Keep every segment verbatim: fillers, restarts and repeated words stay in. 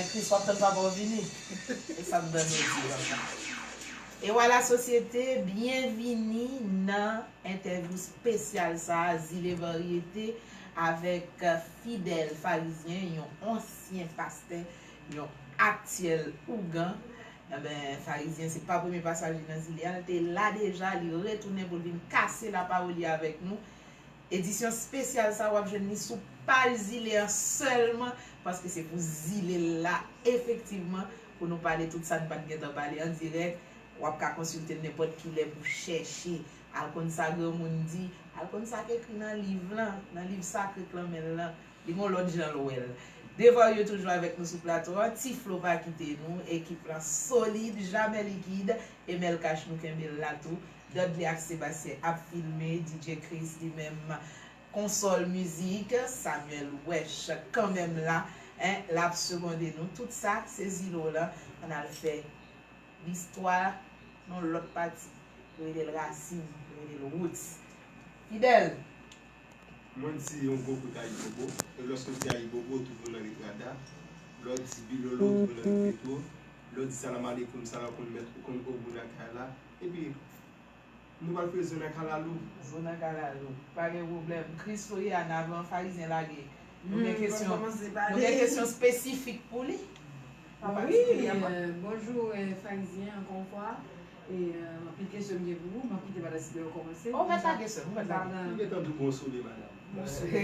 Kris, w ap tann papa w vini. E sa m tann yo di papa. E wala sosyete, byenvini nan entèvyou espesyal sa a, Zile Varyete, avèk Fidel Farizyen, yon ansyen pastè, yon aktyèl ougan. Enben, Farizyen, se pa premye pasaj li nan zile a, l te la deja, li retounen pou l vin kase lapawòl li avèk nou. Edisyon espesyal sa, w ap jwenn li sou paj Zile an sèlman, paske se pou Zile l la, efektivman, pou nou pale tout sa n pa t gentan pale an dirèk. W ap ka konsilte l nenpòt ki lè pou chèche, al konn sa granmoun di, al konn sa k ekri nan liv lan, nan liv sakre k lan men l lan. Li gon lòt jan l wè l. Devan yo toujou avèk nou sou plato a, Ti Flo pa kite nou, ekip lan solid, jamè likid, Emel Cash nou kenbe l la tou. Dudley ak Sebastien ap filme, D J Chris li menm konsòl mizik, Samuel Wesh kanmenm la, en, l ap segonde nou. Tout sa, se Zile w lan, ann al fè listwa nan lòt pati. Yo rele l rasin, yo rele l roots. Fidel! Mwen di yon gwo kout Ayibobo, e lòske w di Ayibobo, ou toujou nan Ritrada. Lè w di Bilolo, ou toujou nan Rit Petwo. Lè w di Salam Aleikum, Salam Aleikum, mèt, ou konn ou bou nan kay la. Epi, nou pral fè zo nan kalalou. Zo nan kalalou. Pa gen pwoblèm. Chris Floriane, avan Farizyen lage. Nou gen kesyon, nou gen kesyon espesifik pou li. Wi, euh, bonjou, euh, Farizyen, ankò yon fwa. E euh, anpil kesyon m gen pou ou, m ap kite madan Sibè kòmanse. Ou mèt lage sè, ou mèt lage. M gentan di w bonsole, madanm. Bonsole.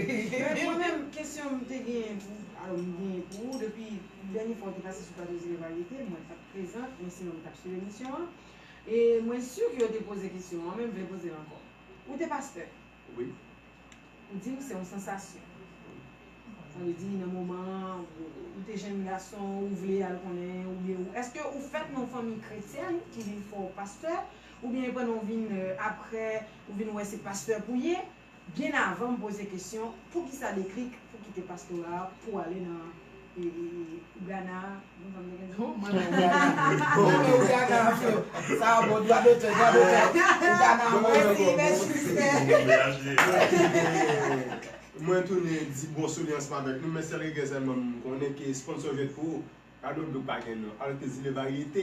Mwen menm, kesyon m te genyen pou, alò, m genyen pou ou, depi dènye fwa w te pase sou plato Zile Varyete, mwen t ap prezan, mwen se mwen ki t ap swiv emisyon an. E mwen si ke yo te poze kesyon an, men m vle poze l ankò. Ou te pastè? Wi. Ou di m se yon sansasyon. Sa vle di nan moman an, ou te jenn gason, ou vle al konnen, oubyen ou, èske ou fèt nan yon fanmi kretyèn ki vin fè w pastè, oubyen pandan w vin, euh, aprè, ou vin wè se pastè pou w ye? Byen avan m poze kesyon, poukisa deklik pou kite pastora a pou ale nan, e, e, e, Ghana, Mwen menm ou gade. Mwen menm ou gade. Sa bon, dwa dotè, dwa dotè. Ou gade. Mèsi, mèsi, mèsi. Mwen tounen di bonsole ansanm avèk nou, men sèl regrè sèlman m konnen ke sponsò jwèt pou ou, Radyo Blok pa gen non, alòske Zile Varyete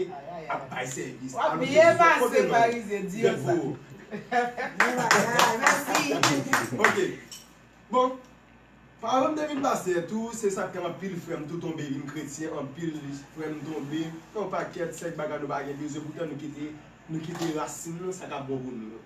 ap bay sèvis. W ap byen pase, Farizyen, di yo sa. Bèl bagay, mèsi. Ok. Bon, Avan m te vin pastè tou, se sa k fè anpil frè m tou tonbe vin kretyen, anpil frè m tonbe nan yon pakèt sèk bagay nou pa gen bezwen, poutan nou kite, nou kite rasin nou, sa k ap bon pou nou yo.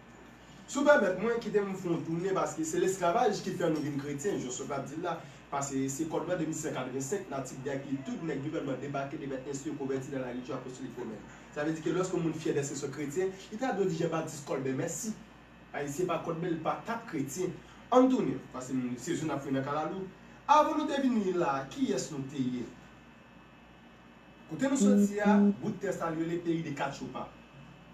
Si w pèmèt mwen, kite m fè yon tounen, paske se lesklavaj ki fè nou vin kretyen, jan Sokrat di l la, paske se kòd la de mil senk katrevensenk, Natif Dèk, tout nèg gouvènman debake, debake, enstwi yo konvèti dans la religion apostolique romaine. Sa vle di ke lòske yon moun fyè dèske se kretyen, li ta dwe di Jan Batis Kòlbè mèsi. Ayisyen pa kòd, men l pa t ap kretyen. Ann tounen, paske se zo n ap fouye nan kalalou. Avan nou te vini la, kiyès nou te ye? Kote nou soti a, bout tè sa yo rele peyi de Katchoupa.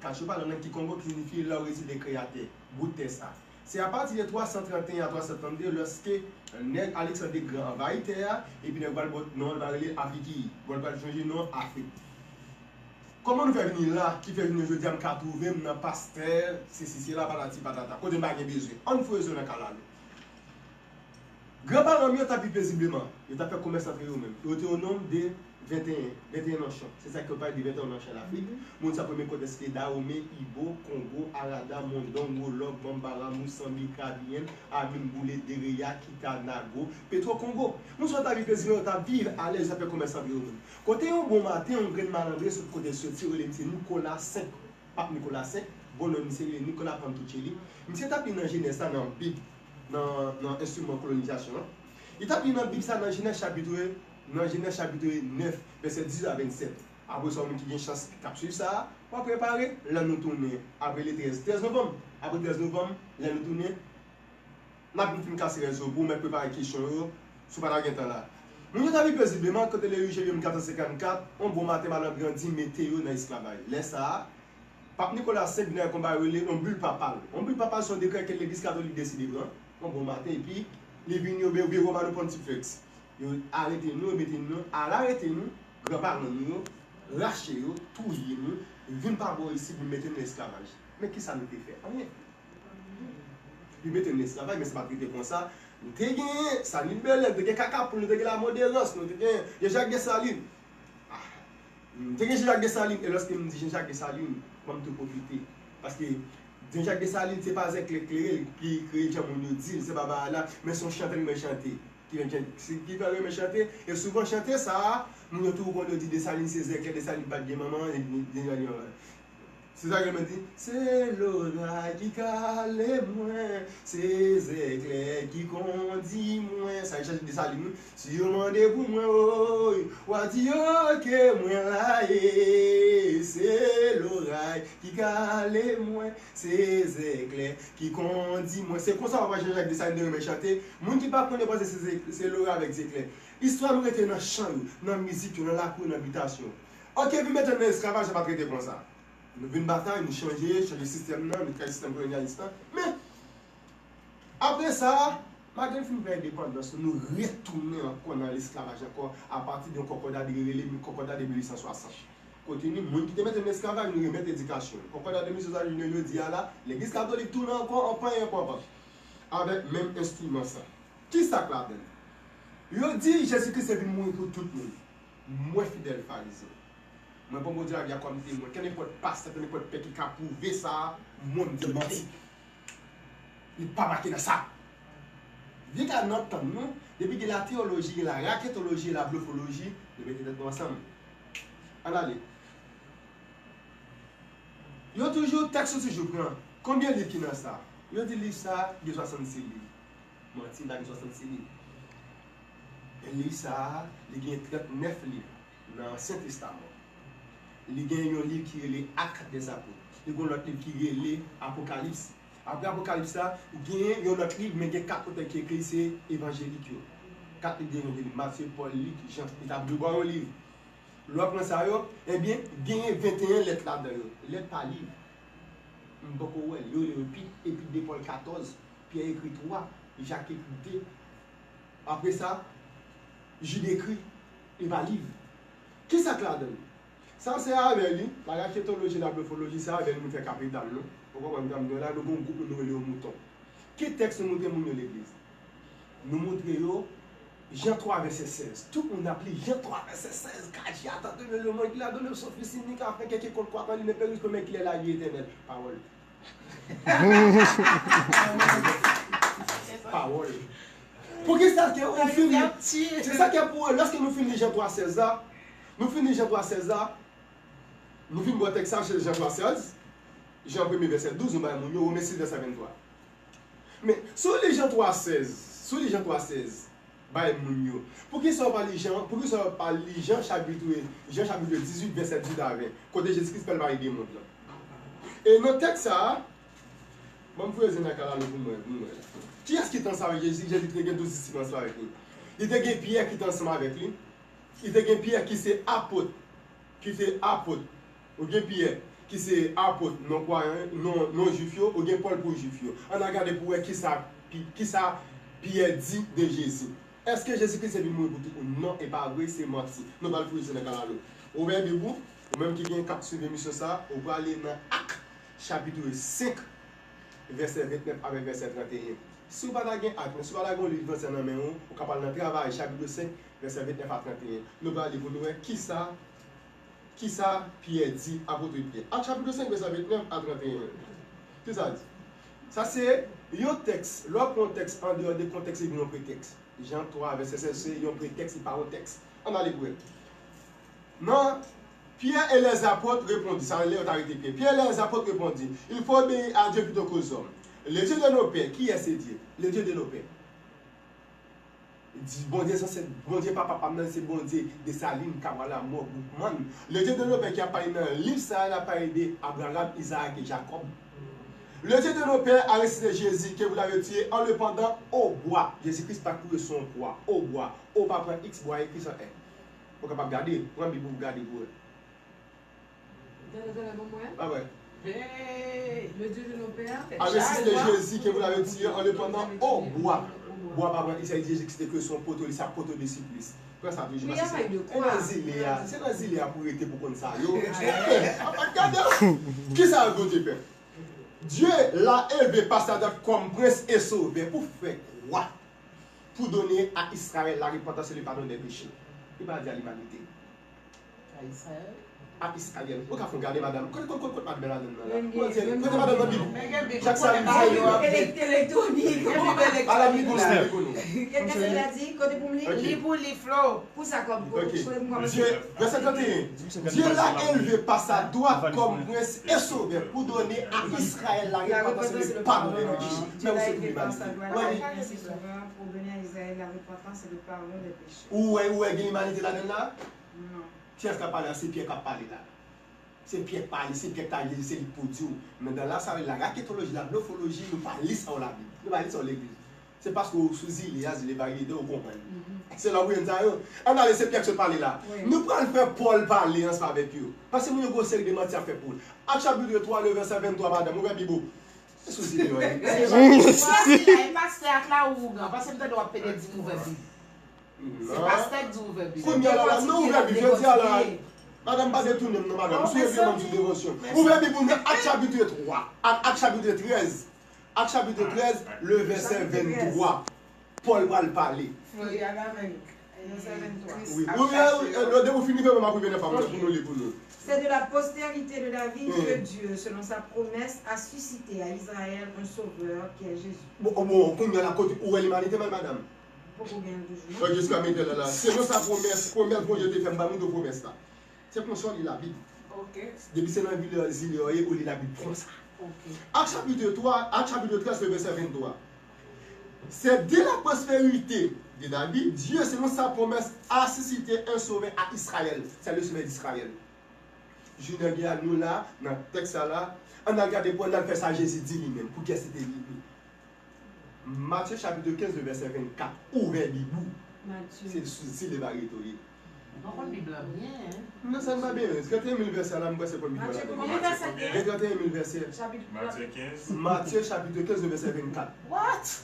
Katchoupa nan lang kikongo ki siyifi la où réside le créateur, bout tè sa. Se apati de twa san trannteyen a twa san trannde lòske nèg Alexandre le Grand anvayi tè a, epi nèg yo al bòt non, yo al rele Afikiyi, yo al chanje non Afrik. Kòman nou fè vini la, ki fè jounen jodi a m ka twouve m nan pastè, sesi sela, patati patata, kote m pa gen bezwen? Ann fouye zo nan kalalou. Granparan m yo t ap viv pezibleman, yo t ap fè komès antre yo menm. Yo te o nonb de venteyen, venteyen nanchon. Se sa k fè yo pale de venteyen nanchon an Afrik. Moun sa premye kòt se te Dahomey, Ibo, Kongo, Arada, Mondong, Wolòk, Bambara, Musambi, Kabiyen, Amin, Boule, Dereya, Kita, Nago, Petwo Kongo. Moun sa yo t ap viv pezibleman, yo t ap viv alèz, yo t ap fè komès antre yo menm. Kote yon bon maten, yon grenn malandren sot kote l soti, yo rele misye Nicolas senk, Pap Nicolas senk, bon non misye rele Nicolas Pantuccelli. Misye t ap li nan Jenèz la nan Bib, nan, nan enstriman kolonizasyon an. Li t ap li nan Bib sa nan Jenèz chapit, nan Jenèz chapit nèf, vèsè dizuit a vennsèt. Apre sa, yon moun ki gen chans k ap swiv sa a, w ap repare, lè nou tounen, apre le trèz, trèz novanm, apre trèz novanm, lè nou tounen, N ap vin fin kase rès yo pou w mèt prepare kesyon yo, si w pa ta gen tan la. Moun yo ta viv pezibleman, kote le uit janvye mil kat san senkannkat, yon bon maten, malandren an di mete yo nan esklavaj. Lè sa a, Pap Nicolas senk vin avèk yon bagay yo rele yon bul papal. Yon bul papal se yon dekrè ke legliz katolik deside pran, yon bon maten, epi li vini, yo oblije voye Romano Pontifex. Yo arete nou, yo mete nou, al arete nou, granparan nou yo, rache yo, touye nou, vin pa bò isit, vin mete nou nan esklavaj. Men kisa nou te fè? Anyen. Li mete n nan esklavaj, men sa pa t rete konsa. Nou te gen Samuel Bèlè, nou te gen Kaka Poul, nou te gen Lamò Derans, nou te gen Jean Jacques Dessalines. M te gen Jean-Jacques Dessalines, e lòske m di Jean-Jacques Dessalines, ban m tou pwofite. Paske Jean-Jacques Dessalines, se pa zèklè k klere l, ki kreye l jan moun yo di l, se pa bagay la, men se yon chante l renmen chante. Ki renmen, ki fè l renmen chante, e souvan chante sa a, moun yo toujou konn yo di Dessalines se zèklè, Dessalines pa t gen manman, e, e, e, Se sa ke mwen di, se loray ki kale mwen, se zèklè ki kondi mwen. Sa e chante Desalin wi. Si yo mande pou mwen, woy, w a di yo ke mwen la ye. Se loray ki kale mwen, se zèklè ki kondi mwen. Se konsa papa Jean-Jacques Dessalines te renmen chante. Moun ki pa konnen panse se, se loray avèk zèklè. Istwa nou rete nan chan yo, nan mizik yo, nan lakou yo, nan bitasyon. Oke, vin mete n nan esklavaj, sa pa t rete konsa. Nou vin batay, nou chanje, chanje sistèm nan, nou kraze sistèm kolonyalis lan. Men, apre sa, malgre n fin pran endepandans nou, nou retounen ankò nan lesklavaj ankò, apati de yon kòkòda de rele kòkòda de mil uit san swasant. Kote ni moun ki te mete n nan esklavaj, nou remèt edikasyon. Kòkòda de mil uit san swasant, jounen jodi a la, legliz katolik tounen ankò an panyen ankò avèk menm enstriman sa. Kisa k ladan l? Yo di Jezi Kris te vin mouri pou tout moun. Mwen fidèl farizyen. Mwen pran Bondye lavi a kòm temwen. Kenenpòt pastè, kenenpòt pè ki ka pwouve sa, mwen m di l manti. Li pa make nan sa. Vye ka nan tann nou, depi gen lateyoloji, gen laraketoloji, lablofoloji, nou mete tèt nou ansanm. Ann ale. Yo toujou, tèks yo toujou pran. Konbyen liv ki nan sa? Yo di liv sa gen swasannsis liv. Manti, li pa gen swasannsis liv. Liv sa a, li gen trannèf liv nan Ansyen Testaman. Li gen yon liv ki rele Actes des Apôtres. Li gen yon lòt liv ki rele Apokalips. Apre Apokalips la, gen yon lòt liv, men gen kat otè ki ekri, se evanjelik yo. Kat liv de evanjelik, Matye, Pòl, Lik, Jan. Li ta dwe ba w yon liv. Lè w pran sa yo, ebyen, genyen venteyen lèt ladan yo. Lèt pa liv. M poko wè l. Yo rele yo epit, epit de Pòl katòz, Pyè ekri twa, Jak ekri de. Apre sa, Jid ekri, li pa liv. Kisa k ladan l? Sa se avè li, laraketoloji, lablofoloji, se avè li nou fè kapital nou. Ou konprann sa m di w la, nou gen yon gwoup nou, nou rele yo mouton. Ki tèks nou montre moun yo legliz? Nou montre yo Jan twa vèsè sèz. Tout moun ap li Jan twa vèsè sèz. Kadji, atann, le monde ki la donne son fils unique afin que quiconque croit en lui ne périsse point mais qu'il ait la vie éternelle. Pawòl. Pawòl. Poukisa ke ou fin li? Se sa ke pou lòske nou fin li Jan twa sèz la, nou fin li Jan twa sèz la, nou fin bwè tèks sa, Jan twa sèz, Jan premye vèsè douz, nou bay moun yo, Women sis vèsè venntwa. Men, si w li Jan twa sèz, si w li Jan twa sèz, bay moun yo. Poukisa w pa li Jan, poukisa w pa li Jan chapit, Jan chapit dizuit, vèsè dizuit a ven, kote Jezi Kris pral pale de mond lan? E nan tèks sa a, ban m fouye zye nan kalalou pou mwen, pou mwen. Kiyès ki te ansanm avèk Jezi? Jezi te gen douz disip ansanm avèk li. Li te gen Pyè ki te ansanm avèk li. Li te gen Pyè ki se apot, ki se apot. Ou gen Pyè ki se apot non kwayan, non, non jwif yo, ou gen Pòl pou jwif yo. Ann al gade pou wè kisa, kisa Pyè di de Jezi. Èske Jezi Kris te vin mouri pou tout moun? Non, e pa vre, se manti. Nou pral fouye zye nan kalalou. Ouvè Bib ou, ou menm ki gen, k ap swiv emisyon sa a, ou prale nan Ak, chapit senk, vèsè ventnèf avèk vèsè tranteyen. Si w pa ta gen Ak, men si w pa ta gen yon liv fransè nan men w, ou ka pral nan Travay, chapit senk, vèsè ventnèf a tranteyen. Nou prale pou nou wè kisa, kisa Pyè di, apot Pyè. Ak chapit senk, vèsè ventnèf a tranteyen. Kisa l di? Sa se yon tèks, lè w pran yon tèks andeyò de kontèks, li vin yon pretèks. Jan twa, vèsè sèz, se yon pretèks, li pa yon tèks. Ann ale pou wè. Non, Pierre et les apôtres répondit, sa lè yo t arete Pyè. Pierre et les apôtres répondit, il faut obéir à Dieu plutôt qu'aux hommes. Le Dieu de nos pères, qui est ce Dieu? Le Dieu de nos pères. Di Bondye zansèt, Bondye papa pa m nan, se Bondye Desalin, Kabwa, Lamò, Boukman. Le Dieu de nos pères ki ap pale nan liv sa a, l ap pale de Abraram, Izarak e Jakòb. Le Dieu de nos pères a ressuscité Jésus que vous l'avez tué en le pendant au bois. Jezi Kris pa t mouri sou yon kwa, au bois. O pa pran X, bwa ekri san N. Ou kapab gade, pran Bib ou gade pou wè. Tande, tande, bon, mwen. Pa vre. Hey, le Dieu de nos pères. A ressuscité Jésus que vous l'avez tué en le pendant au bois. Bwa pa pran X, sa vle di Jezi Kris te kwè sou yon poto, li se poto de siplis. Pran sa toujou, paske se nan zile a, se nan zile a pou rete pou konn sa yo. Oke, apa gade. Kisa Bondye fè? Dieu l'a élevé par sa droite comme prince et sauveur pour faire croire, pour donner à Israël la repentance et le pardon des péchés. Li pa di a limanite. Apis Alien. Ou ka fè yon gade madanm. Kote, kote, kote, kote madanm nan la? Kote, kote madanm nan Bib? Chak sa li di yo ap di. Elektronik. Ala Bib ou li pou nou. Kèk sa li di? Kote pou m li? Li pou li, Flo. Pou sa kòm pou. Vèsè trannteyen. Dieu l'a élevé par sa droite comme prince et sauveur pour donner à Israël la repentance et le pardon des péchés. Dieu l'a élevé par sa droite comme prince et sauveur pour donner à Israël la repentance et le pardon des péchés. Ou wè, ou wè gen imanite ladann la? Non. Kiyès k ap pale la? Se Pyè k ap pale la. Se Pyè k pale, se Pyè k ta di se li k pou di w. Men dan la sa yo la raketoloji, la blofoloji, nou pa li sa w Labib. Nou pa li sa w legliz. Se paske w sou zile a, zile pa ede w konprann. Se la w konprann sa yo. Ann ale, se Pyè k sot pale la. Nou pral fè Pòl pale ansanm avèk yo. Paske moun yo gen yon seri de manti y ap fè pou l. Ak chapit twa, le vèsè venntwa, madanm, ou wè Bib ou. Se sou zile yo ye. Se pastè ak la ougan, paske m tande w ap pede di m ouvè Bib. Se pastè k di ouvè Bib. Kounye a la, la, nou ouvè Bib, jodi a la. Madanm pa detounen m non, madanm. M sou epi m sou devosyon. Ouvè Bib ou nan Ak chapit twa. Ak, Ak chapit trèz. Ak chapit trèz, le vèsè venntwa. Pòl pral pale. Wi, wi, wi, depi w fin rive, m ap rive nan fanm nan pou nou li pou nou. C'est de la postérité de David que Dieu, selon sa promesse, a suscité à Israël un sauveur qui est Jésus. Bon, bon, kounye a la kote ou wè limanite mal, madanm? Poko gen l toujou, non? Fò jiska mete la la. Selon sa pwomès, pwomès Bondye te fè m, ba m tou pwomès la. Se konsa w li Labib. Depi se nan vil, zile w ye, ou li Labib konsa. Ak chapit twa, Ak chapit trèz, le vèsè venntwa. C'est de la prospérité de David, Dieu, selon sa promesse, a suscité un sauveur à Israël. C'est le sauveur d'Israël. Junior gen a nou la, nan tèks sa la, ann al gade pou ann al fè sa Jezi di li menm, pou kiyès li te vini. Matye chapit kenz, vèsè vennkat, ouvè Bib ou. Se sou zile Bareto ye. Mwen konn Bib la byen, hein. Non, sa n pa byen. Trannteyen mil vèsè la, m panse konn Bib la byen. Gen trannteyen mil vèsè. Matye kenz. Matye chapit kenz, vèsè vennkat. What?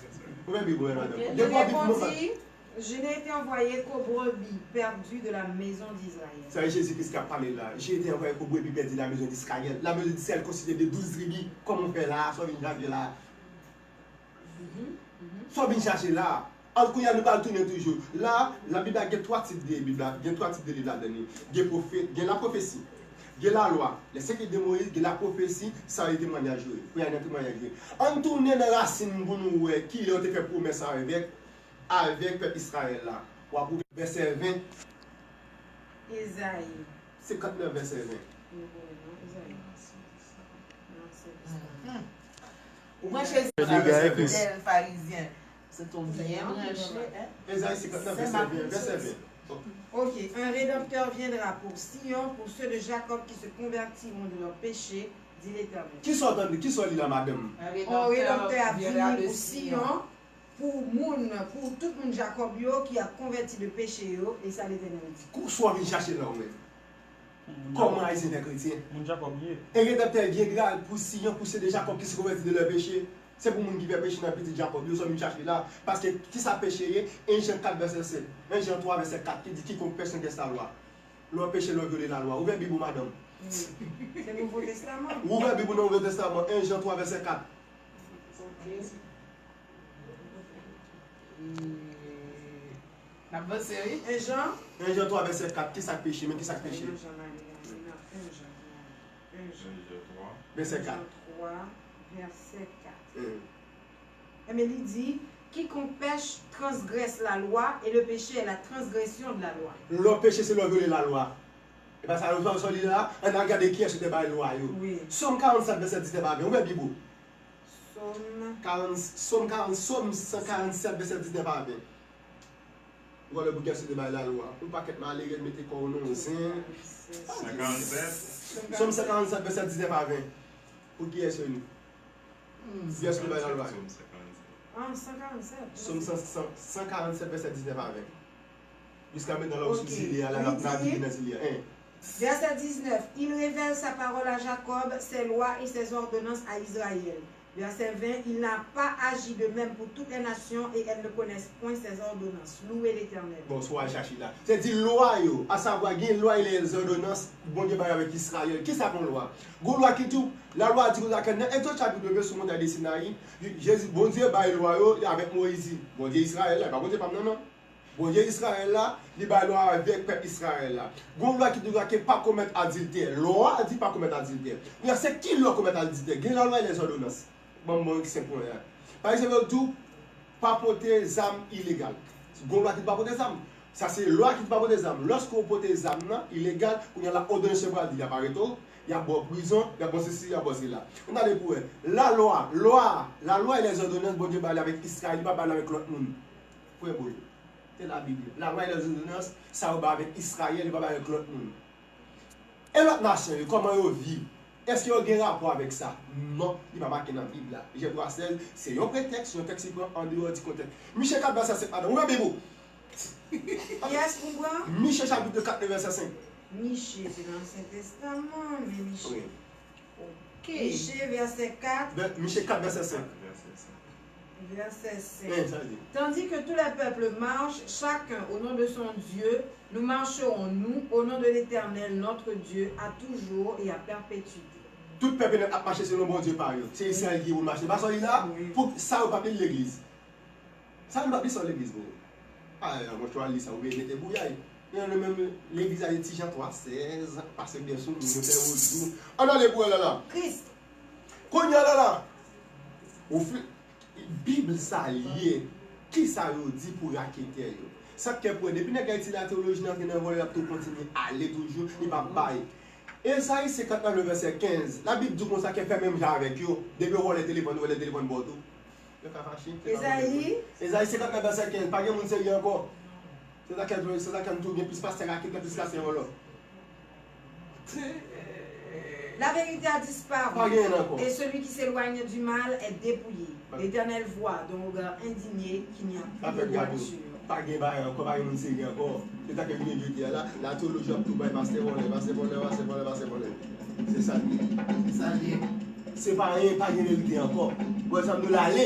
Ouvè Bib ou, madanm. Depi w ap Bib mwen. Je n'ai été envoyé qu'aux brebis perdues de la maison d'Israël. Sa e Jezi Kris k ap pale la. J'ai été envoyé qu'aux brebis perdues de la maison d'Israël. La maison d'Israël konstitiye de douz tribi. Kòman w fè la? Sa w vin chache la? Sa w vin chache la? An kounye a nou pral tounen toujou. La, Labib la gen twa tip de Bib la, gen twa tip de liv ladan li. Gen pwofet, gen lapwofesi, gen lalwa, les cinq livres de Moïse, gen lapwofesi, sa e temwayaj yo ye. Kounye a nan temwayaj yo ye. Ann tounen nan rasin pou nou wè kilè yo te fè pwomès avèk avèk pèp Izrayèl la. W ap ouvè vèsè ven. Ezayi. Senkantnèf vèsè ven. Nou konnen non, Ezayi. Non, se Ezayi. Ou branche Ezayi, bèl Farizyen. Se ton byen branche, hein? Ezayi senkantnèf vèsè ven, vèsè ven. Ok, un rédempteur viendra pour Sion, pour ceux de Jacob qui se convertiront de leurs péchés, dit l'Éternel. Kisa w tande? Kisa w li la, madanm? Un rédempteur a vini pou Siyon. Pou moun, pou tout moun Jakòb yo ki ap konvèti de peche yo, e sa Letènèl di. Kisa w vin chache la ou menm? Kòman Ayisyen fè kretyen? Moun Jakòb ye. E Redanmtè viendra pou Siyon, pou se de Jakòb ki se konvèti de lè peche. Se pou moun ki fè peche nan pitit Jakòb yo, sa w vin chache la. Paske kisa peche ye? En Jan kat vèsè sèt. En Jan twa vèsè kat ki di, quiconque pèche transgresse la loi. Lè w peche, lè w vyole lalwa. Ouvè Bib ou, madanm. Se Nouvo Testaman. Ouvè Bib ou nan Nouvo Testaman, en Jan twa vèsè kat. Ok. N ap vanse, wi. En Jan. En Jan twa vèsè kat, kisa k peche? Men kisa k peche? En Jan, en Jan, en Jan. Vèsè kat. En Jan twa, vèsè kat. Enben, li di, quiconque pèche transgresse la loi, et le péché est la transgression de la loi. Lè w peche, se lè w vyole lalwa. E pa sa, sa w li la, ann al gade kiyès yo te bay lwa yo. Wi. Sòm karannsèt, vèsè diznèf a ven. Ouvè Bib ou. Sòm. Karann, Sòm karann, Sòm san karannsèt, vèsè diznèf a ven. Ou wè lè pou kiyès yo te bay lalwa. Yon pakèt malere mete kò yo nan yon zen. San karannsèt. Sòm san karannsèt, vèsè diznèf a ven. Pou kiyès yo li? Kiyès ki bay lalwa yo? Ah, san karannsèt. Sòm san, san, san karannsèt, vèsè diznèf a ven. Jiska mentnan, la ou sou zile a, la n ap navige nan zile a. Hein. Verset dix-neuf, il révèle sa parole à Jacob, ses lois et ses ordonnances à Israël. Verset vingt, il n'a pas agi de même pour toutes les nations et elles ne connaissent point ses ordonnances. Louez l'Éternel. Bon, sa w al chache la. Se di lwa yo, asavwa gen lwa e lèzòdonans Bondye bay avèk Izrayèl. Kisa k yon lwa? Gon lwa ki di w, lalwa di konsa ke nan Egzòd chapit de, sou montay de Sinayi, Jezi, Bondye bay lwa yo avèk Moyiz. Bondye Izrayèl la, e pa Bondye pa m nan, non. Bondye Izrayèl la, li bay lwa avèk pèp Izrayèl la. Gon lwa ki di w pa komèt adiltè. Lwa a di pa komèt adiltè. Kounye a, se ki lwa komèt adiltè? Gen lalwa e lèzòdonans. Ban m bon egzanp kounye a. Pa egzanp, yo di w pa pote zam ilegal. Gon lwa ki di pa pote zam. Sa se lwa ki di pa pote zam. Lòske w pote zam nan ilegal, kounye a la òdonans yo pral di y ap arete w, y ap ba w prizon, y ap ba w sesi, y ap ba w sela. Ann ale pou wè. Lalwa, lwa, lalwa e lèzòdonans Bondye ba li avèk Izrayèl, li pa ba li avèk lòt moun. Premye boul. Se Labib li. Lalwa e lèzòdonans, sa yo bay avèk Izrayèl, yo pa bay avèk lòt moun. E lòt nasyon yo, kòman yo viv? Èske yo gen rapò avèk sa? Non, li pa make nan Bib la. Jèb twa sèz, se yon pretèks, yon tèks ki pran andeyò di kontèks. Miche kat vèsè senk ladan. Ouvè Bib ou. Kiyès pou pran? Miche chapit kat vèsè senk. Miche, se nan Ansyen Testaman, men Miche. Wi. Ok. Miche, vèsè kat. Vè-, Miche kat vèsè senk. Vèsè senk. Tandis que tous les peuples marchent, chacun au nom de son Dieu, nous marcherons, nous, au nom de l'Éternel, notre Dieu, à toujours et à perpétuité. Tout pèp yo nèt ap mache selon Bondye pa yo. Se Izrayèl ki pou mache. Pa sa w li la? Wi. Pou sa yo pa vin legliz. Sa m pa bezwen legliz pou ou. A, monchè, w al li sa, ou vle mete bouyay. Men nou menm, legliz a se Ti Jan twa sèz, pase byen sou moun, yo fè wodou. Ann ale pou wè la la. Kris. Kounye a la la. Ou fi-, Bib sa l ye. Kisa yo di pou raketè yo? Sa k fè pou wè, depi nèg Ayiti la, teyoloji nan antre nan vòlè, l ap tou kontinye ale toujou, li p ap bay. Ezayi senkant nan vèsè kenz, Labib di konsa ke fè menm jan avèk yo. Depi yo vòlè telefòn, yo vòlè telefòn ba w tou. Yo ka fache. Ezayi. Ezayi senkant nan vèsè kenz, pa gen moun serye ankò. Se sa k, se sa k tou gen plis pastè raketè, plis pastè vòlò. La vérité a disparu, et celui qui s'éloigne du mal est dépouillé. L'Éternel voit d'un regard indigné qu'il n'y a plus de droiture. Pa gen bagay ankò, pa gen moun serye ankò. Se sa ke vin jodi a la, la teyoloji ap tou bay pastè vòlè, pastè vòlè, pastè vòlè, pastè vòlè. Se sa l ye. Se sa l ye. Se pa anyen, pa gen verite ankò. Bon, sa nou l ale.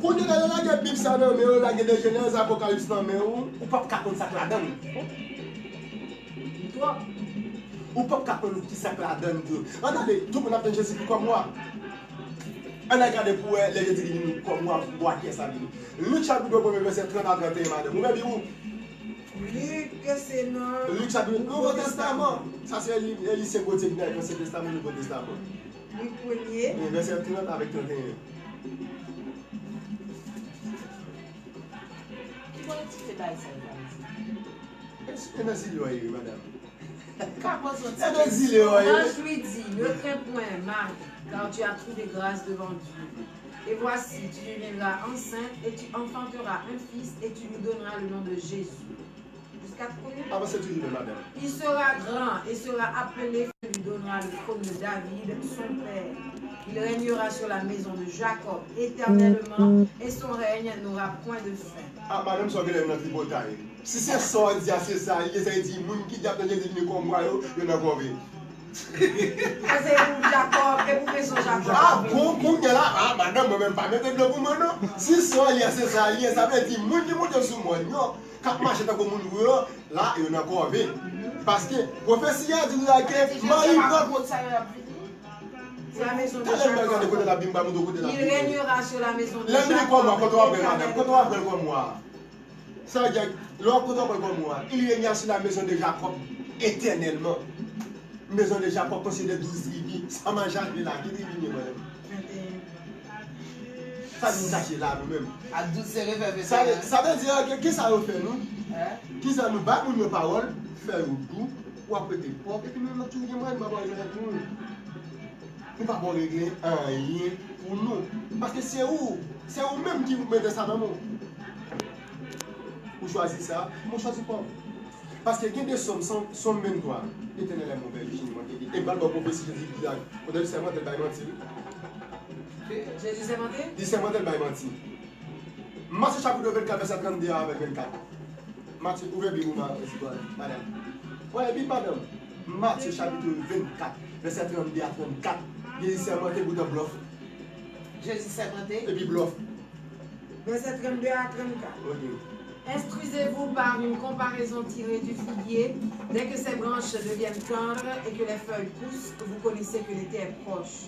Kounye a lè yo lage Bib sa nan men w, yo lage de Jenèz, Apokalips nan men w, ou p ap ka konn sa k ladan l. Twòp. Ou p ap ka konn ki sa k ladan l tou. Ann ale, tout moun ap tann Jezikri kòm wa. Ann al gade pou wè lè Jezikri vini kòm wa, wa kiyès ap vini. Lik chapit de, premye vèsè trant a trant e en, madanm. Ouvè Bib ou. Lik, se nan Lik chapit, Nouvo Testaman. Sa se li, li se kote ki nan Ansyen Testaman, Nouvo Testaman. Lik premye. Men vèsè trant avèk trant e en. Ki politik se bagay sa yo pral di? E nan zile w ye, wi, madanm. Ka pran zòt ti. E nan zile w ye. L'ange lui dit, ne crains point, Marie, car tu as trouvé grâce devant Dieu. Et voici, tu deviendras enceinte et tu enfanteras un fils et tu lui donneras le nom de Jésus. Jiska kounye a. Avanse toujou, men madanm. Il sera grand et sera appelé, tu lui donneras le trône de David, son père. Il régnera sur la maison de Jacob éternellement et son règne n'aura point de fin. A, madanm, sa w genlè nan tripotay. Si se sa w di a, se sa l ye, sa vle di moun ki di ap tann Jezi vini kòm wa yo, yo nan kòve. Sa se pou Jakòb, e pou maison Jakòb. A, bon, kounye a la, a, madanm, mwen menm pa mete dlo pou mwen, non. Si sa w di a, se sa l ye, sa vle di moun ki monte sou mòn yo, k ap mache tankou moun gwo yo, la, yo nan kòve. Paske pwofesi a di nou la ke Mari pran. C'est la maison de Jacob. Talè m pral gade kote Labib, m pral montre w kote Labib. Il régnera sur la maison de Jacob. Lè m vini kòm wa, kote w ap pran l, madanm? Kote w ap pran l kòm wa? Sa vle di, lè w ap kontan pran kòm wa, il régna sur la maison de Jacob éternellement. Maison de Jacob konstwi de douz tribi. Sa m al chache la, ki tribi m ye, madanm? Sa nou chache la, nou menm? Ak douz sere fè sa, sa vle di ke, kisa yo fè nou? Kisa nou bay moun yo pawòl, fè yo dou, w ap rete pòv, epi nou menm n ap toujou gen mwayen, nou pa pral regle anyen pou nou. Paske se ou, se ou menm ki mete sa nan men w. Ou chwazi sa, mwen chwazi pòv. Paske gen de sòm, sòm, sòm venntwa, L'Éternel est mon berger, je ne manquerai rien. E m pral ba w pwofesi Jezi ki la. Kote li sèmante, l bay manti, wi. Jezi sèmante? Li sèmante, l bay manti. Matye chapit vennkat, vèsè trannde a avèk vennkat. Matye, ouvè Bib ou, ma-, madanm. Wè, Bib madanm. Matye chapit vennkat, vèsè trannde a trannkat. Jezi sèmante poutan blòf. Jezi sèmante. Epi blòf. Vèsè trannde a trannkat. Ok. Instruisez-vous par une comparaison tirée du figuier. Dès que ses branches deviennent tendres et que les feuilles poussent, vous connaissez que l'été est proche.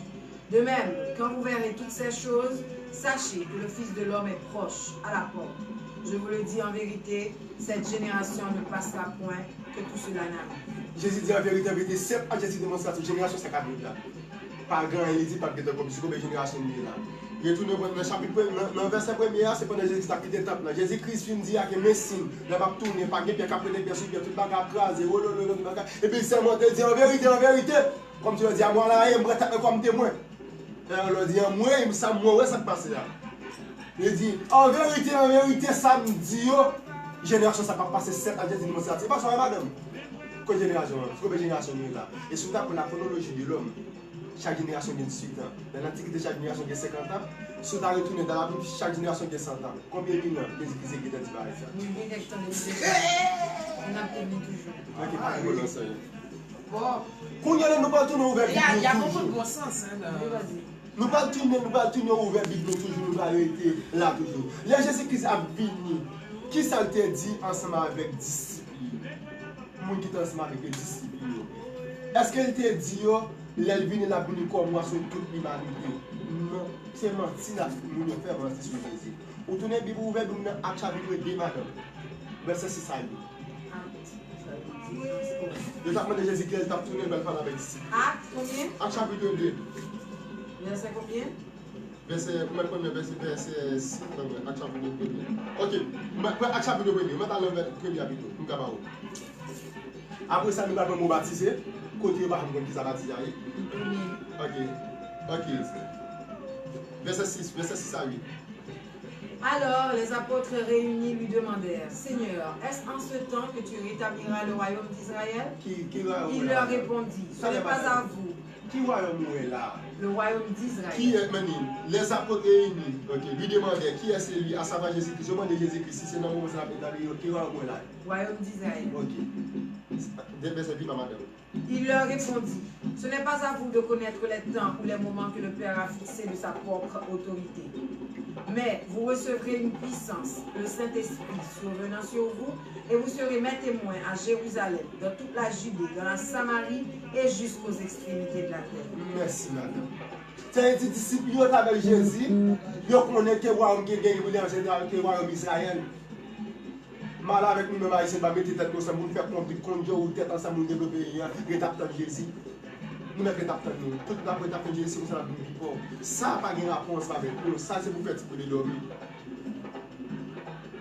De même, quand vous verrez toutes ces choses, sachez que le Fils de l'homme est proche, à la porte. Je vous le dis en vérité, cette génération ne passera point que tout cela n'arrive. Jezi di, an verite, an verite, sèt adjektif demonstratif, jenerasyon sa k ap vini la. Pa gen anyen li di, p ap gentan konplis. Konbyen jenerasyon nou ye la? Retounen nan chapit premye, nan, nan vèsè premye a, se pandan Jezi Kris t ap kite tanp lan. Jezi Kris fin di, a gen men siy, lè m ap tounen, pa gen pyè k ap rete pyè sou pyè, tout bagay ap kraze, wololo, tout bagay. Epi l sèmante, l di, an verite, an verite, kòmsi l di, a mwen la ye, m pran tanp lan kòm temwen. Lè yo di, an mwen, sa m wè, wè sa k pase a. Li di, an verite, an verite, sa m di yo, jenerasyon sa p ap pase sèt adjektif demonstratif. E pa sa w wè, madanm? Kot jenerasyon an? Konbyen jenerasyon nou ye la? E si w ta pran la chronologie de l'homme, chak jenerasyon gen dizuit an. Nan lantikite, chak jenerasyon gen senkant an. Si w ta retounen dan labib, chak jenerasyon gen san an. Konbyen mil an Jezi Kris te gentan di bagay sa? Nou gen kèk tan depi deja. N ap tande toujou. Mwen te pale nan sa yo. Bon. Kounye a la, nou pral tounen ouvè Bib nou toujou. Il y a beaucoup de bon sens, hein, dans... Nou pral tounen, nou pral tounen ouvè Bib nou toujou, nou pral rete la toujou. Lè Jezi Kris ap vini, ki sa l te di ansanm avèk disip li yo? Moun ki te ansanm avèk yo, disip li yo. Èske l te di yo, lè l vini, l ap vini kòm wa sou tout limanite? Non, se manti la, moun yo fè manti sou Jezi. Ou tounen Bib ou ouvè Bib nan Ak chapit de, madanm. Vèsè sis a uit. Ak chapit de. Yo t ap mande Jezi kilè l t ap tounen, lè l pral pale avèk disip li. Ak konbyen? Ak chapit de. Vèsè konbyen? Vèsè, ou mèt pran men vèsè, vèsè sis, ban mwen, Ak chapit de premye. Ok, m pran Ak chapit de premye, mèt al nan vè-, premye a pito, pou m ka ba ou. Apre sa, nou pral pran mo batize, kote yo pa janm konn kisa batize a ye. Premye. Ok, ok. Vèsè sis, vèsè sis a uit. Alors les apôtres réunis lui demandèrent, Seigneur, est-ce en ce temps que tu rétabliras le royaume d'Israël? Ki, ki wayòm ou wè la? Il leur répondit, Ce n'est pas à vous. Ki wayòm ou wè la? Le royaume d'Israël. Kiyès, men, les apôtres réunis, ok, lui demandèrent qui est celui, à savoir Jésus-Christ. Yo mande Jezi Kris si se nan moman sa l ap etabli yo, ki wayòm ou wè la? Royaume d'Israël. Ok. De vèsè pi ba, madanm. Il leur répondit, Ce n'est pas à vous de connaître les temps ou les moments que le Père a fixés de sa propre autorité. Mais vous recevrez une puissance, le Saint-Esprit survenant sur vous, et vous serez mes témoins à Jérusalem, dans toute la Judée, dans la Samarie et jusqu'aux extrémités de la terre. Mèsi, madanm. Sa vle di disip yo t avèk Jezi, yo konnen ke wayòm ki genyen pou li an jeneral, ke wayòm Izrayèl. M ale avèk nou menm Ayisyen, pa mete tèt nou ansanm pou n fè konbit kondyo ou tèt ansanm pou n devlope peyi a, ret ap tann Jezi. Nou mèt ret ap tann nou. Tout n ap ret ap tann Jezi, se konsa n ap vin pi pòv. Sa pa gen rapò ansanm avèk nou. Sa se pou fè ti bebe dòmi.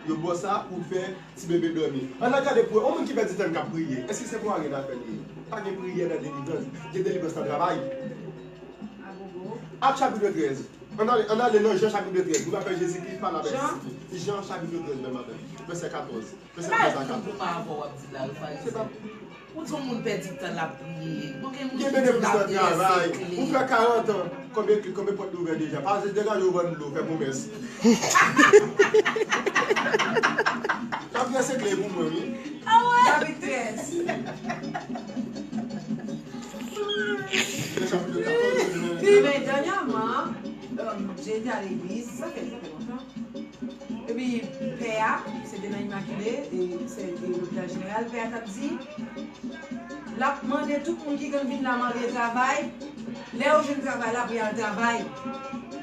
Yo ba w sa pou fè ti bebe dòmi. Ann al gade pou wè, yon moun ki pèdi tan k ap priye, èske se pou anyen nan fè l ye? Pa gen priyè nan delivrans. Gen delivrans nan travay. Ak chapit trèz. Ann ale, ann ale nan Jan chapit trèz. Nou va fè Jezi Kris pale avèk disip li. Jan chapit trèz, menm maten. Vèsè katòz. Vèsè trèz a katòz. Se pa pou m avè w ap di la, yo farizyen. Ou di yon moun pèdi tan l ap priye. Bon, gen moun ki di l ap reyèsikle. Ou fè karant an. Konbyen, konbyen pòt li ouvè deja? Pase degaje w vann dlo, fè pwomès. L ap reyèsikle pou mwen, wi. Chapit trèz. Ebyen, dènyèman, um, j'ai été à l'église, sa fè trè lontan. Epi, pè a, se te nan Imakile, e se te lopital jeneral, pè a t ap di, l ap mande tout moun ki konn vin la mande travay, lè yo jwenn travay la, pou y al travay.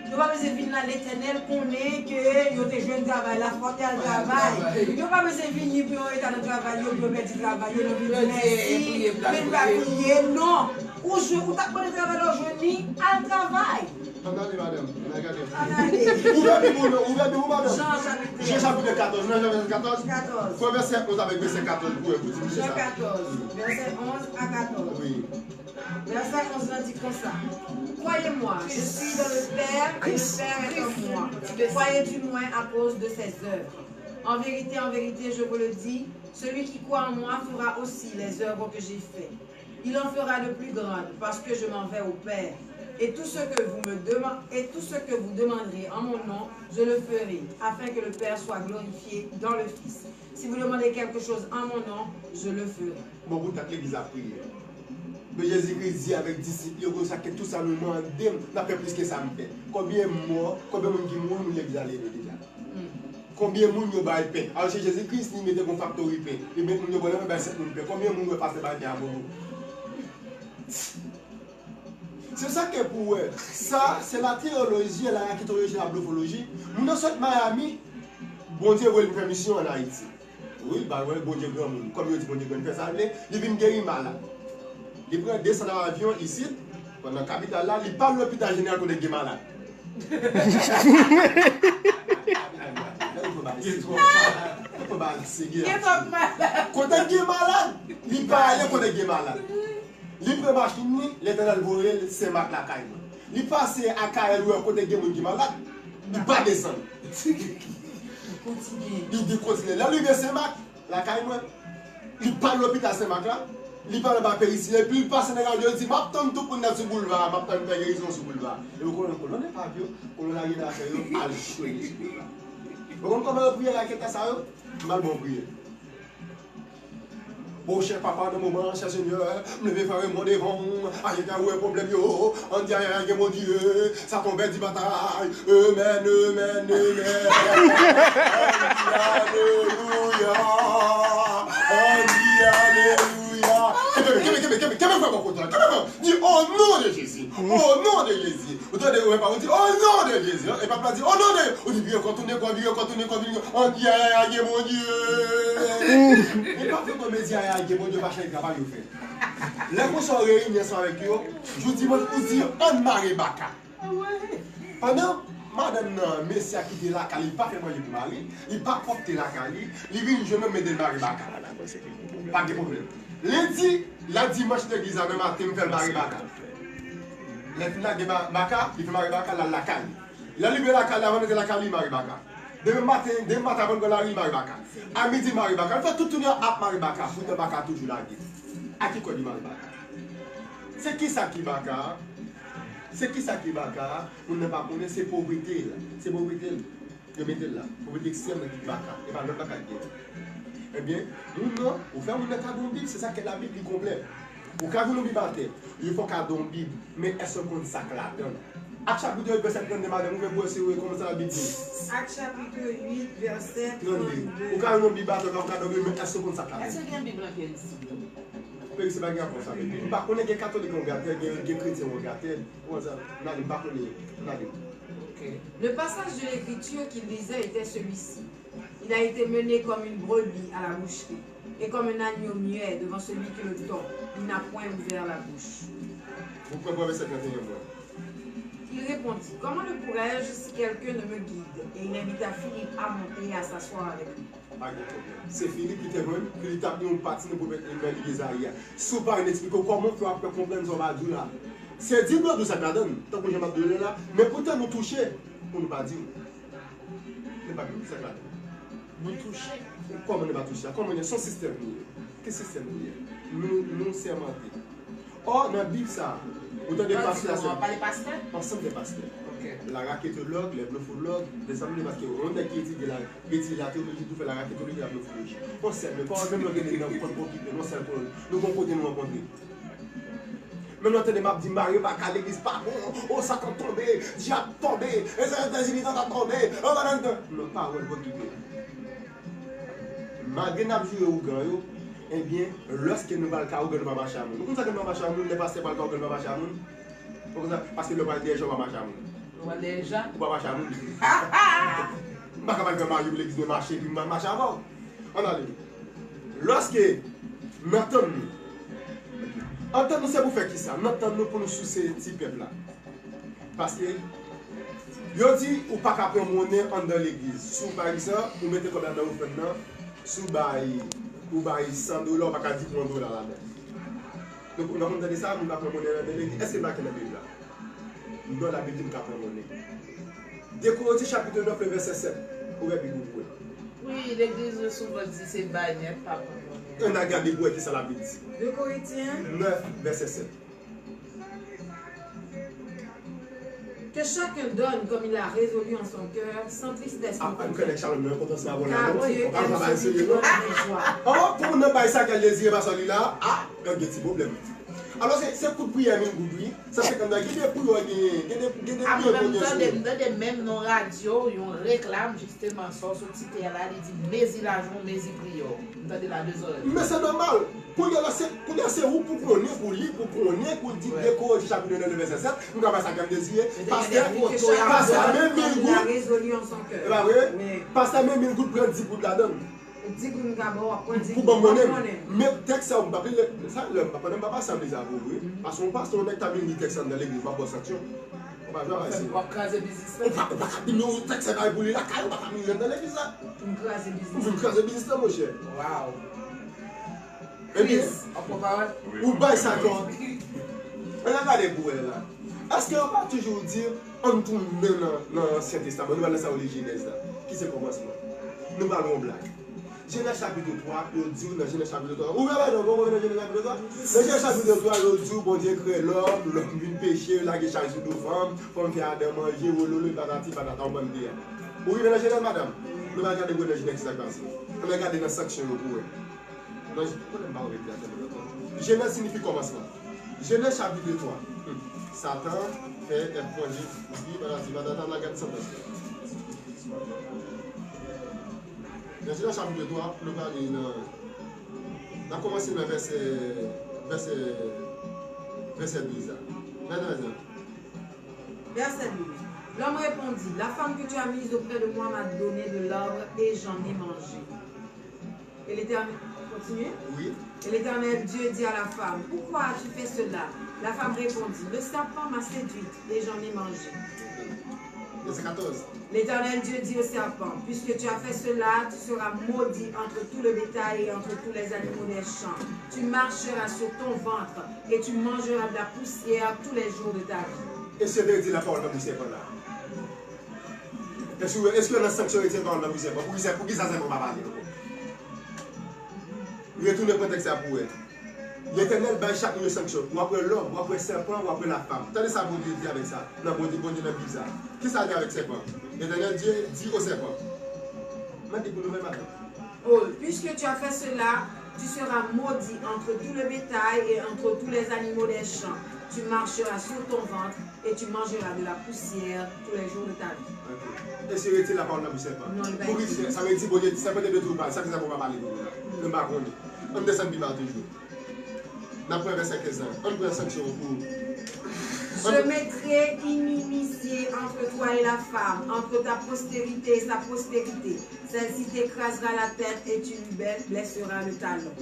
Yo pa bezwen vin la, Letènèl konnen ke yo te jwenn travay la, fòk y al travay. Yo pa bezwen vini pou yo rete nan travay yo, pou yo pèdi travay yo, yo vin di mèsi, vin pa priye, non. Ou jwe, ou t ap mande travay la, ou jwenn li, al travay. Ann ale, madanm, ann al gade. Ann ale. Ouvè Bib ou non, ouvè Bib ou, madanm. Jan chapit trèz. Jan chapit katòz, nou nan Jan vèsè katòz. Katòz. Pran vèsè onz avèk vèsè katòz pou wè, pou di nou se sa. Jan katòz, vèsè onz a katòz. Wi. Vèsè onz la di konsa, Croyez-moi, je suis dans le Père et le Père est en moi. Croyez du moins à cause de ses œuvres. En vérité, en vérité, je vous le dis, celui qui croit en moi fera aussi les œuvres que j'ai faites. Il en fera de plus grandes, parce que je m'en vais au Père. Et tout ce que vous me deman-, et tout ce que vous demanderez en mon nom, je le ferai, afin que le Père soit glorifié dans le Fils. Si vous demandez quelque chose en mon nom, je le ferai. Bon, pou tèt legliz ap priye. Men Jezi Kris di avèk disip li yo konsa ke tout sa nou mande m, n ap fè plis ke sa m fè. Konbyen mò, konbyen moun ki mouri, moun legliz la leve deja? Konbyen moun yo bay pen? Alò se Jezi Kris li mete gon faktori pen. Li met moun yo bò nan men bay sèt moun pen. Konbyen moun wè pastè bay pen a gogo? Se sa ke pou wè. Sa, se la teyoloji, la raketoloji, la blofoloji. Moun nan sot Miami, Bondye voye l pou fè misyon ann Ayiti. Wi, ba wè Bondye granmoun. Kòm yo di Bondye granmoun fè sa l vle, li vin geri malad. Li pran desann avyon isit, nan kapital la, li pa lopital jeneral kote gen malad. Kote gen malad, li pa ale kote gen malad. Li pran machin li, Letènèl voye l Senmak lakay mwen. Li pase Akayè, li wè kote gen moun ki malad, li pa desann. Li di kontinye. Lè l rive Senmak, lakay mwen, li pa lopital Senmak la, li pa nan ba perisiryen, epi li pase nan radyo, li di, "M ap tann tout moun nan sou boulva a, m ap tann fè gerizon sou boulva a." Epi kolon, kolon epavye yo, kolon lage nan afè yo, al jwenn li sou boulva a. Ou konn kòman yo priye raketa sa yo? M al bon priye. Bon, chè papa, nan moman an, chè Senyè, m leve frè Raymond devan w, aje ta wè pwoblèm yo, ann di ayayay gen Bondye, sa tonbe di batay, amen, amen, amen, ann di alelouya, ann di alelouya. Kenbe, kenbe, kenbe, kenbe, kenbe frè bò kote a, kenbe frè, di, o non de Jezi, o non de Jezi. Ou tande, ou wè pa, ou di, o non de Jezi, e pap la di, o non de, ou di, vire kò, tounen kò, vire kò, tounen kò, vire kò, ann di ayayay gen Bondye. E pa fè kòm e di ayayay gen Bondye, pa chay travay yo fè. Lè konsa w reyini ansanm avèk yo, jou dimanch, ou di, ann mare baka. Pandan madanm nan, mesye a kite lakay li, li pa fè manje pou mari, li pa pwòpte lakay li, li vin jwenn nonm mete l mare baka. Pa gen pwoblèm. Lendi, la dimanch legliz la, menm maten, m fè l mare baka. Lè l fin lage ba-, baka, li fin mare baka, l al lakay li. Lè l rive lakay li, avan l antre lakay li, li mare baka. Demen maten, demen maten, avan l pran lari, li mare baka. A midi, li mare baka. L fè tout jounen an ap mare baka, poutan baka toujou lage. A ki kòd li mare baka? Se kisa ki baka a? Se kisa ki baka a? Moun nan pa konnen, se povrete l. Se povrete l. Yo mete l la. Povrete ekstrèm nan ki baka. E pa lòt baka ki gen. Ebyen, moun nan, ou fè moun nan kado yon Bib, se sa k fè Labib li konplè. Ou ka jwenn yon Bib atè, yo fè w kado yon Bib, men èske w konn sa k ladan l? Ak chapit uit, vèsè trannde, madanm, ouvè pou w wè si w wè kòman sa Labib di. Ak chapit uit, vèsè trannde. Ou ka jwenn yon Bib atè, ou ka kado yon Bib, men èske w konn sa k ladan l? Èske gen Bib nan pyès? Peyi se pa gen rapò sa avèk li. M pa konnen, gen katolik angatè, gen, gen kretyen angatè. Kòman sa? N ale, m pa konnen. N ale. Ok. Le passage de l'Écriture qu'il lisait était celui-ci. Il a été mené comme une brebis à la boucherie, et comme un agneau muet devant celui qui le tord, il n'a point ouvert la bouche. Ou pran pwovèb vèsè trannde a, mwen. Il répondit, comment le pourrais-je si quelqu'un ne me guide? Et il invita Philippe à monter et à s'asseoir avec lui. Pa gen pwoblèm. Se Filip ki te jwenn, Filip t ap li yon pati nan pwofèt nan liv Ezayi a. Si w pa jwenn eksplike w, kòman w fè w ap fè konprann sa w pa di w la? Se di nou di w sa k ladan l, tankou jan m ap di w la, men poutan nou touche pou nou pa di w. Men pa di w sa k ladan l. Nou touche. Kòman nou pa touche? Kòman nou, se yon sistèm nou ye? Ki sistèm nou ye? Nou, nou sèmante. Ò, nan Bib sa, ou tande pastè a, se ansanm de pastè. Ok. La raketològ, lè blofològ, lè sa vle paske yon nèg ki etidye la, etidye la teyoloji tou fè la raketoloji, la blofoloji. Yon sèl, men pa menm lòt nèg nan konn okipe, yon sèl kolòn. Nou gon kote nou rankontre. Menm lè w tande m ap di mare baka legliz pa bon, o Satan tonbe, dyab tonbe, Etazini Satan tonbe, nan pawòl okipe. Malgre n ap joure ougan yo, ebyen, lòske nou pral ka ougan, nou pa mache a moun. Ou konn sa ke nou pa mache a moun, lè pastè pral ka ougan, nou pa mache a moun? Ou konn sa, paske lè w pral dèyè jan, ou pa mache a moun. Ou pral dèyè jan? Ou pa mache a moun. M pa ka pral fè mari pou legliz mwen mache, epi m pral mache avè w. Ann ale. Lòske n antann nou, antann nou se pou fè kisa? N antann nou pou nou souse ti pèp la. Paske yo di ou pa ka pran monnen anndan legliz. Si w, pa egzanp, ou mete kòb la nan ofrann nan, si w bay, ou bay san dola, ou pa ka di pran yon dola ladan. Donk, nou konn tande sa, moun pa pran monnen anndan legliz. Èske l make nan Bib la? Non, Labib di m ka pran monnen. De Korentyen chapit nèf, vèsè sèt. Ouvè Bib ou pou wè. Wi, legliz yo souvan di se bay nèt, pa pran monnen. Ann al gade pou wè kisa Labib di. De Korentyen nèf, vèsè sèt. Que chacun donne comme il a résolu en son cœur, sans tristesse ni colère, car Dieu aime celui qui donne avec joie. Oh, pou moun nan bay sa ke l dezire pa sa li la, ah, gen ti pwoblèm. Alò, se, se kout priyè mil goud, wi. San senkant dola, gen de priyè, gen, gen de, gen de priyè pou Dye sou. Apre, m tande, m tande menm nan radyo, yon reklam, jisteman, sa w sot site a la, li di, mezi lajan w, mezi priyè w. M tande la de zòrèy. Men se nòmal. Kounye a la, se, kounye a, se ou pou konnen, pou li, pou konnen, pou di, dekouraje chapit de nan vèsè sèt, m ka fè sa kè m dezire. Pastè, pastè, men mil goud. E pa vre? Pastè, men mil goud, pran dis goud ladan l. Di pou m ka ba w, ap pran di pou ban m monnen m. Men tèks sa yo, m p ap li lè sa, lè m p ap, pandan m p ap asanble sa pou ou, wi. Paske yon pastè, yon nèg ta vin li tèks sa nan legliz, m ap ba w sanksyon. Ou pa jwe avèk sa. W ap kraze biznis la. Ou pa, ou pa ka di m yon tèks sa bay pou li lakay, ou pa ka vin li nan legliz la. M kraze biznis. Ou vin kraze biznis la, monchè. Wow. Ebyen, ou bay sa twò. Ann gade pou wè la. Èske yo pa toujou di, ann tounen nan, nan Ansyen Testaman, nou pral nan sa yo li Jenèz la, ki se kòmansman. Nou pral yon blag. Jenèz chapit twa, yo di w nan Jenèz chapit twa. Ou pa wè non, ou wè nan Jenèz chapit twa? Nan Jenèz chapit twa, yo di w Bondye kreye lòm, lòm vin peche, lage chay sou do fanm, fanm fè Adan manje, wololo, patati patata, ou konn de a. Ou rive nan Jenèz, madanm? Nou pral gade pou wè nan Jenèz ki sa k pase. Ann gade nan sanksyon yo pou wè. Non, konnen m pa rete atè nou lontan. Jenèz siyifi kòmansman. Jenèz chapit twa. Hmm. Satan fè Èv manje. Pi patati patata, n a gad santans la. Nan Jenèz chapit twa, nou prale nan, n a kòmanse nan vèsè, vèsè, vèsè douz la. Gade nan. Verset douze. L'homme répondit, la femme que tu as mise auprès de moi m'a donné de l'arbre et j'en ai mangé. Et l'Éternel, continue. Oui. Et l'Éternel Dieu dit à la femme, pourquoi as-tu fait cela? La femme répondit, le serpent m'a séduite et j'en ai mangé. Verset quatorze. L'Éternel Dieu dit au serpent, puisque tu as fait cela, tu seras maudit entre tout le bétail et entre tous les animaux des champs. Tu marcheras sur ton ventre et tu mangeras de la poussière tous les jours de ta vie. Èske yo te retire lapawòl nan bouch sèpan la? Èske, èske nan sanksyon yo retire lapawòl nan bouch sèpan? Poukisa, poukisa sèpan pa pale ankò? Retounen pran tèks la pou wè. Letènèl bay chak moun yon sanksyon. W ap wè lòm, w ap wè sèpan, w ap wè lafam. Tande sa Bondye di avèk sa. Nan Bondye, Bondye nan Bib sa. Kisa l di avèk sèpan? Letènèl Dye di o sèpan. Mande pou nou menm maten. Oh, puisque tu as fait cela, tu seras maudit entre tout le bétail et entre tous les animaux des champs. Tu marcheras sur ton ventre et tu mangeras de la poussière tous les jours de ta vie. Ok. Èske retire lapawòl nan bouch sèpan? Non, li pa ekri. Poukisa? Sa vle di Bondye, sèpan te dwe toujou pale. Sa ki sa pou pa pale pou nou la? Nou pa konnen. Ann desann pi ba toujou. N ap pran vèsè kenz la. Ann pran sanksyon pou. Je mettrai inimitié entre toi et la femme, entre ta postérité et sa postérité. Celle-ci t'écrasera la tête et tu lui blesseras le talon.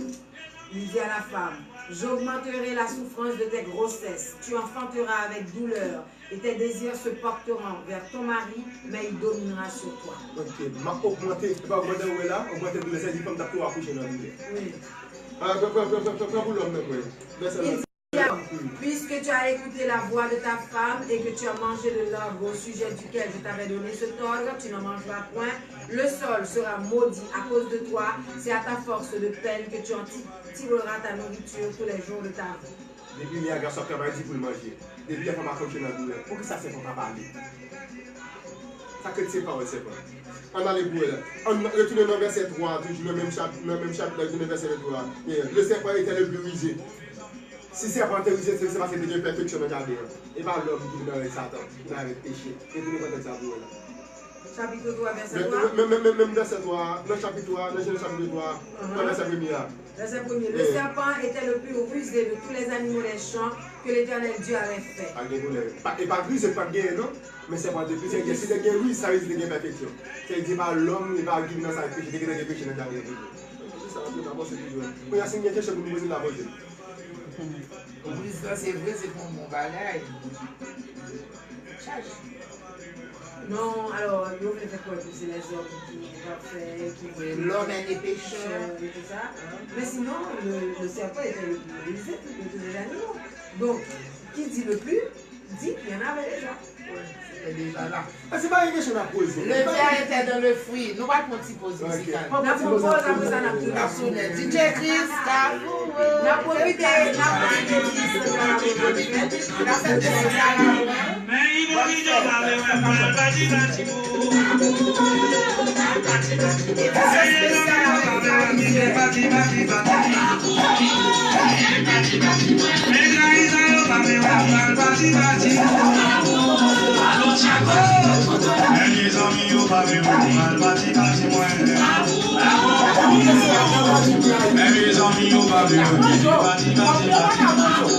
Il dit à la femme, j'augmenterai la souffrance de tes grossesses. Tu enfanteras avec douleur, et tes désirs se porteront vers ton mari, mais il dominera sur toi. Ok, m ap ogmante, se pa ogmante ou wè la, ogmante doulè, sa di fanm t ap tou akouche nan doulè. Wi. Ah, pran, pran, pran, pran, pran pou lòm nan mwen. Vèsè la. Puisque tu as écouté la voix de ta femme et que tu as mangé de l'arbre au sujet duquel je t'avais donné cet ordre, tu n'en mangeras point. Le sol sera maudit à cause de toi. C'est à ta force de peine que tu en ti-, tireras ta nourriture tous les jours de ta vie. Depi lè a gason ap travay di pou l manje. Depi lè fanm ap fòksyone nan doulè. Poukisa sèpan pa pale? Sa k rete se pawòl sèpan. Ann ale pou wè la. Ann retounen nan vèsè twa, toujou nan menm chap-, nan menm chapit la, nan vèsè vennntwa. Le serpent était le plus rusé. Si sèpan te rize, se, se paske te gen pèfeksyon nan jaden an. E pa lòm ki vin avèk Satan, ki vin avèk peche. Retounen pran tèks sa pou wè la. Chapitre trois, verset trois. Men, men, men, men, menm vèsè twa, nan chapit twa, nan Jenèz chapit twa, nan vèsè premye a. Verset premier. Le serpent était le plus rusé de tous les animaux des champs que l'Éternel Dieu avait fait. Pa gen pwoblèm. Pa, e pa rize, pa t genyen, non. Men sèpan te pi serye. Si te gen riz, sa vle di te gen pèfeksyon. Sa vle di pa lòm, e pa ki vin nan sa peche, te gentan gen peche nan jaden an toujou. Se sa, nou avanse toujou. Kounye a, si n gen kesyon pou nou poze, n avanse. Riz la, se vre, se pou yon bon bagay. Chaj. Non, alors, yo vle fè kwè ke se lèzòm ki pafè, ki... Oui, l'homme est pécheur. Pécheur et tout ça. Men sinon, le, le serpent était le plus rusé de tous les animaux. Donc, qui dit le plus, dit qu'il y en avait déjà. Wè, se te deja la. Èske se pa yon kesyon n ap poze? Le verre était dans le fruit. Nou pral pran ti poz mizikal. N ap pran poz, apre sa n ap tounen. N ap tounen. D J Chris, Kafou. N ap pwofite, n ap pwofite di Sandra Rameau. N ap fè de Sandra Rameau. Edisyon espesyal avèk Marie Michel. Men mezanmi, yo pa vle wè m al pati pati mwen. Men mezanmi, yo pa vle wè m pati pati mwen.